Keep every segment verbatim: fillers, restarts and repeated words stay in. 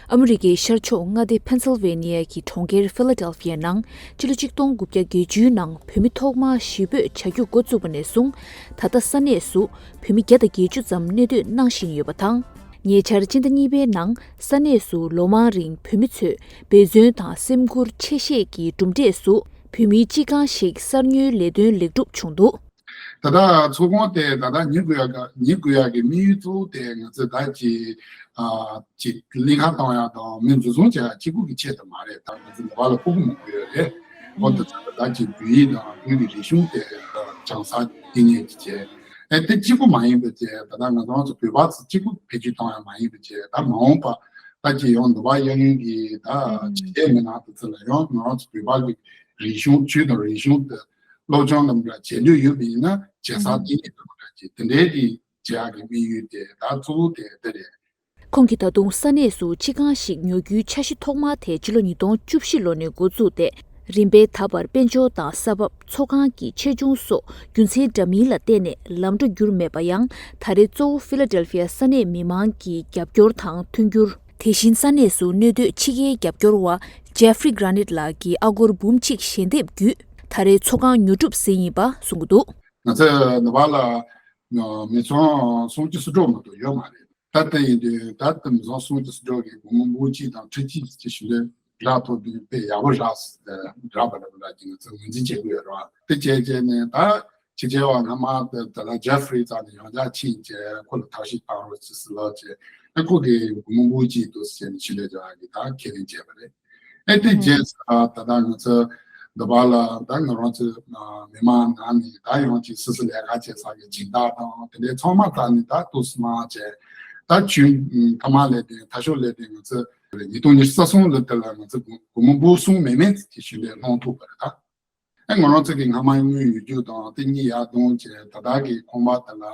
ཨ་མི་རི་ཀའི་ཤར་ཕྱོགས་མངའ་སྡེ་ཕེན་སིལ་ཝེ་ནི་ཡ་གི་གྲོང་ཁྱེར་ཕི་ལ་ཌེལ་ཕི་ཡ་ནང་སྤྱི་ལོ་ཆིག་སྟོང་དགུ་བརྒྱ་བརྒྱད་ཅུའི་ནང་བོད་མི་ཐོག་མར་གཞིས་སྤོས་བྱ་རྒྱུ་འགོ་བཙུགས་པ་ནས་བཟུང་ད་ལྟ་ས་གནས་སུ་བོད་མི་བརྒྱ་དང་བརྒྱད་ཅུ་ཙམ་གནས་སྡོད་གནང་བཞིན་ཡོད་པ་དང་། ཉེ་ཆར་སྤྱི་ཟླ་གཉིས་པའི་ནང་ས་གནས་སུ་ལོ་མང་རིང་བོད་མི་ཚོས་འབད་བརྩོན་དང་སེམས་ཁུར་ཆེ་བཞེས་ཀྱི་གྲུབ་འབྲས་སུ་བོད་མིའི་སྤྱི་ཁང་ཞིག་གསར་ཉོའི་ལས་དོན་ལེགས་གྲུབ་བྱུང་འདུག་ད་ལྟ་ཚོགས་ཁང་དེ་ད་ལྟ་ཉོ་དགོས་ཡག་གི་ཉོ་དགོས་ཡག་གི་དམིགས་ཡུལ་གཙོ་བོ་དེ་ང་ཚོས་ད་ཅིག་ཨ་ཅིག་ལྷན་ཁང་གཏོང་ཡག་དང་མི་འཛིན་བཟུང་བྱེད་ཡག་གཅིག་པུ་གི་ཆེད་དུ་མ་རེད། ད་ང་ཚོ་འདི་བ་ལ་ཕྲུ་གུ་མང་པོ་ཡོད་རེད། ཁོང་དུ་ཚོད་ད་ཅིག་བོད་ཡིག་དང་བོད་ཀྱི་རིག་གཞུང་དེ་སྦྱང་ས་དེ་ཉིད་ཀྱི་བྱས། ཨེ་དེ་གཅིག་པུ་མ་ཡིན་པའི་ཆེད་ད་ལྟ་ང་ཚོ་ཚོ་བོད་པ་ཚོ་གཅིག་པུ་བེད་སྤྱོད་གཏོང་ཡག་མ་ཡིན་པའི་ཆེད་ད་མ་འོངས་པ་ད་ཅིག་ཡང་འདི་བ་གཡས་གཡོན་གྱི་ད་ཕྱི་རྒྱལ་མི་སྣ་དེ་ཚོ་ལ་ཡང་ང་རང་ཚོ་བོད་པ་གི་རིག་གཞུང་ཆོས་དང་རིག་གཞུང་དེ་སློབ་སྦྱོང་དང་འདྲ་བྱེད་འདོད་ཡོད་པ་ཡིན་ན་བྱེད་ས་དེ་ཉིད་དུ་འདྲ་བྱེད་དེ་འདྲའི་གི་བྱེད་ཡག་གི་དམིགས་ཡུལ་དེ་ད་གཙོ་བོ་དེ་དེ་རེད། ཁོང་གིས་ད་དུང་ས་གནས་སུ་སྤྱི་ཁང་ཞིག་ཉོ་རྒྱུའི་འཆར་གཞི་ཐོག་མ་དེ་ཕྱི་ལོ་ཉིས་སྟོང་བཅུ་བཞི་ལོ་ནས་འགོ་བཙུགས་ཏེ། རིམ་པས་ད་བར་དཔལ་འབྱོར་དང་ས་བབ། ཚོགས་ཁང་གི་ཆེ་ཆུང་སོགས་རྒྱུ་མཚན་འདྲ་མིན་ལ་བརྟེན་ནས་ལམ་འགྲོ་འགྱུར་མེད་པ་ཡང་ད་རེས་གཙོ་བོ་ཕི་ལ་ཌེལ་ཕི་ཡ་ས་གནས་མི་མང་གི་རྒྱབ་སྐྱོར་དང་མཐུན་འགྱུར། དེ་བཞིན་ས་གནས་སུ་གནས་སྡོད་ཕྱི་རྒྱལ་རྒྱབ་སྐྱོར་བ་ཇེ་ཧྥི་རི་གྷ་ར་ནིད་ལགས་ཀྱི་ཨ་སྒོར་འབུམ་གཅིག་ཞལ་འདེབས་བརྒྱུད་ད་རེས་ཚོགས་ཁང་ཉོ་སྒྲུབ་ཟིན་ཡིན་པ་གསུངས་འདུག་ང་ཚོ་ནེ་པ་ལ་མི་ཚང་སུམ་ཅུ་སོ་དྲུག་མ་གཏོགས་ཡོད་མ་རེད། ད་ལྟ་ཡིན་དུས་ད་ལྟ་མི་ཚང་སུམ་ཅུ་སོ་དྲུག་གི་སྒོར་མོ་འབུམ་གཅིག་དང་ཁྲི་གཅིག་ཅིག་ཞུ་ལེ་རག་ཐུབ་དུས་དཔེ་ཡག་པོ་རག་རག་པ་རེད་པ་ལ་ཅིག་ང་ཚོ་ངོས་འཛིན་བྱེད་དགོས་ཡོད་རེད་བ། དེ་བྱས་བྱས་ནས་ད་ཕྱི་རྒྱལ་བ་སྔ་མ་དེ་ད་ལ་ཇེ་ཧྥི་རི་ཙག་ནས་ཡང་བསྐྱར་ཕྱིན་བྱས་ཁོ་ལ་ཐབས་ཤེས་བཏང་རོགས་ཞེས་ཟེར་ལབ་བྱས་ཨ་ཁོ་གིས་སྒོར་མོ་འབུམ་གཅིག་འདུག་ཟེར་ནས་ཞུ་ལེ་རྒྱག་གི་ད་ཁས་ལེན་བྱས་པ་རེད། ཨེ་དེ་རྗེས་སུ་ད་ལྟ་ང་ཚོ་འདི་པ་ལ་ད་ང་རང་ཚོའི་མི་མང་ནང་ནས་ད་ཡང་ཅིག་སོ་སོ་ལས་ཀ་བྱེད་ས་གི་སྦྱིན་བདག་དང་དེ་འདྲའི་ཚང་མ་ད་ནི་ད་ཏོག་ཙམ་མང་བྱས་ད་ཆུན་ཐ་མ་ལས་དེ་ད་ཤོག་ལས་དེ་ང་ཚོ་ཉིས་སྟོང་ཉི་ཤུ་རྩ་གསུམ་ལོ་དེ་ལ་ང་ཚོ་སྒོར་མོ་འབུམ་གསུམ་མེད་མེད་ཅིག་ཞུ་ལས་གནང་ཐུབ་པ་རེད་ད། ཨེ་ང་རང་ཚོ་གི་སྔ་མ་དངུལ་ཡོད་རྒྱུ་དང་དེ་གཉིས་ཡར་གཏོང་བྱས་ད་ལྟ་གི་ཁང་པ་དེ་ལ་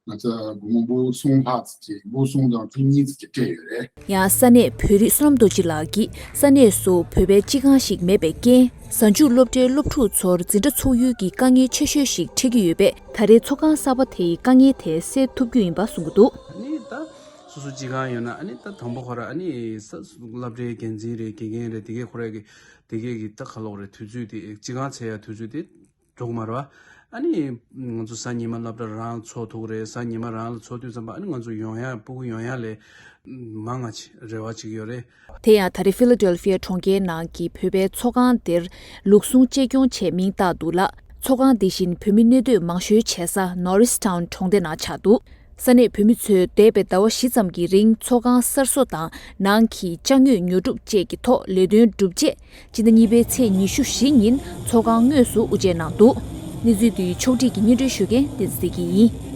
ང་ཚོ་སྒོར་མོ་འབུམ་གསུམ་ལྷག་ཙམ་ཅིག་འབུམ་གསུམ་དང་ཁྲི་གཉིས་ཙམ་ཅིག་སྤྲད་ཡོད་རེད། ཡང་ས་གནས་བོད་རིགས་བསོད་ནམས་རྡོ་རྗེ་ལགས་ཀྱིས་ས་གནས་སུ་བོད་པའི་སྤྱི་ཁང་ཞིག་མེད་པའི་རྐྱེན་གཟའ་མཇུག་སློབ་གྲྭའི་སློབ་ཕྲུག་ཚོར་འཛིན་གྲྭ་ཚུགས་ཡུལ་གྱི་དཀའ་ངལ་ཆེ་ཤོས་ཤིག་འཕྲད་ཀྱི་ཡོད་པས་ད་རེས་ཚོགས་ཁང་གསར་པ་དེ་ཡི་དཀའ་ངལ་དེ་སེལ་ཐུབ་རྒྱུ་ཡིན་པ་གསུངས་ཀྱི་འདུག་ཨ་ནི་ད་སོ་སོ་སྤྱི་ཁང་ཡོད་ན་ཨ་ནི་ད་དང་པོ་ཁོ་ར་ཨ་ནི་ས་སློབ་གྲྭའི་འགན་འཛིན་རེད་དགེ་རྒན་རེད་དེ་གས་ཁོ་ར་གི་དེ་གས་ཀྱི་ད་ཁ་ལོག་རེད། དུས་ཚོད་དེ་སྤྱི་ཁང་ཚད་ཡ་དུས་ཚོད་དེ་འགྲོ་གི་མ་རེད་བ། ཨ་ནི་ང་ཚོ་གཟའ་ཉི་མ་སློབ་གྲྭ་རང་ཚོགས་ཐུབ་རེད། གཟའ་ཉི་མ་རང་ལ་ཚོགས་དུས་ཙམ་པ་ཨ་ནི་ང་ཚོ་ཡོང་ཡ་སྤུ་གུ་ཡོང་ཡ་ལས་མང་ང་ཅིག་རེ་བ་ཅིག་ཡོད་རེད། དེ་ཡང་ད་རེས་ཕི་ལ་ཌེལ་ཕི་ཡ་གྲོང་ཁྱེར་ནང་གི་བོད་པའི་ཚོགས་ཁང་དེར་ལུགས་ཟུང་གཅེས་སྐྱོང་ཆེད་མིང་བཏགས་འདུག་ལ། ཚོགས་ཁང་དེ་བཞིན་བོད་མི་གནས་སྡོད་མང་ཤོས་བྱེད་ས་ནོ་རིས་ཊའུན་གྲོང་སྡེ་ནང་ཆགས་འདུག་ས་གནས་བོད་མི་ཚོས་འདས་པའི་ཟླ་བ་བཞི་ཙམ་གྱི་རིང་ཚོགས་ཁང་གསར་བཟོ་དང་ནང་གི་ཅ་དངོས་ཉོ་སྒྲུབ་བཅས་ཀྱི་ཐོག་ལས་དོན་བསྒྲུབས་རྗེས་སྤྱི་ཟླ་གཉིས་པའི་ཚེས་ཉི་ཤུ་བཞི་ཉིན་ཚོགས་ཁང་དངོས་སུ་དབུ་འབྱེད་གནང་འདུག་གནས་ཚུལ་འདི་ཕྱོགས་སྒྲིག་གིས་སྙན་སྒྲོན་ཞུ་མཁན་བསྟན་འཛིན་བདེ་སྐྱིད་ཡིན།